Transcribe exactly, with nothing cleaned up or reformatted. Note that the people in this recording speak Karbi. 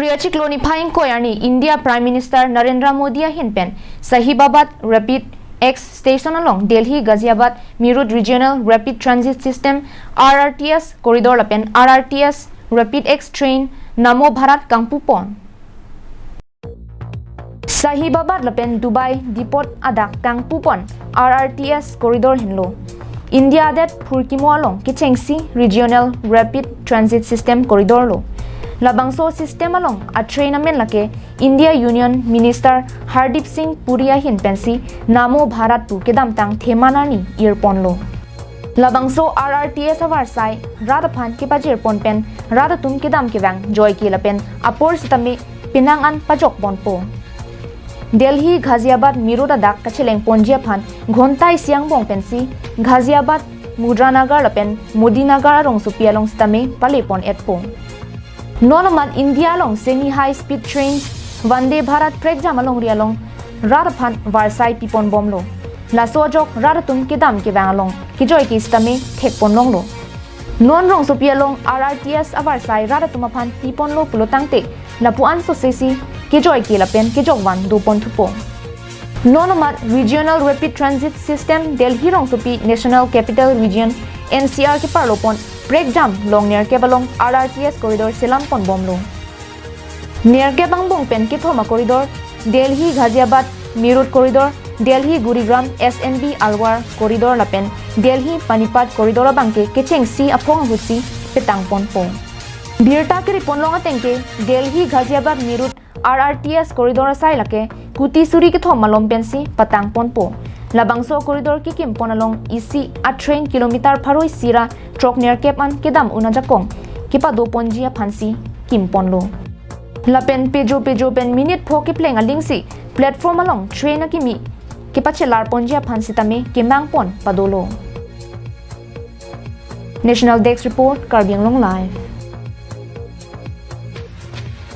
Achiklo niphai ingkoi arni India Prime Minister Narendra Modi ahin pen Sahibabad Rapid X Station along Delhi Ghaziabad Meerut Regional Rapid Transit System, R R T S corridor lapen R R T S Rapid X train Namo Bharat kangpupon. Sahibabad lapen Dubai Depot adak kangpupon R R T S corridor henlo. India adet phurkimo along kechengsi Regional Rapid Transit System corridor lo. Labangso system along a train amen lake India Union Minister Hardeep Singh Puri ahin pensi Namo Bharat pu kedamtang theman arni irponlo. Labangso R R T S avarsai rat aphan kepajirpon pen rat atum kedam kevang joike lapen apor sitame penang an pajokponpo. Delhi Ghaziabad Meerut adak kachelengponji aphan ghonta isi angbong pensi Ghaziabad, Mudra Nagar lapen Modi Nagar arongsopi along sitame palepon-etpo. Non amat India along semi high speed train Vande Bharat prekjam alongri along rat aphan varsai piponbomlo. Laso ajok rat atum kedam kevang along kejoike sitame thekponlonglo. Non rongsopi along R R T S avarsai rat atum aphan piponlo pulo tangte lapu-an sosesi kejoike lapen kejokvan doponthupo. Non amat Regional Rapid Transit System Delhi rongsopi National Capital Region, N C R keparlopon prekjam long nerkep along R R T S corridor selamponbomlo. Nerkep angbong pen kethom a corridor, Delhi Ghaziabad Meerut corridor, Delhi Gurugram S N B Alwar corridor lapen Delhi Panipat corridor abangke kechengsi aphong ahutsi petangponpo. Birta keriponlong atengke Delhi Ghaziabad Meerut R R T S corridor asai lake kuti suri kethom malom pensi patangponpo. Labangso corridor kekimpon along isi a train kilometer pharo isi ra throk nerkep an kedam un ajakong kepadoponji aphansi kimponlo. Lapen pejo pejo pen minute pho kepleng alingsi platform along train akimi kepachelarponji aphan sitame kemangpon padolo. National Desk Report, Karbi Anglong Live.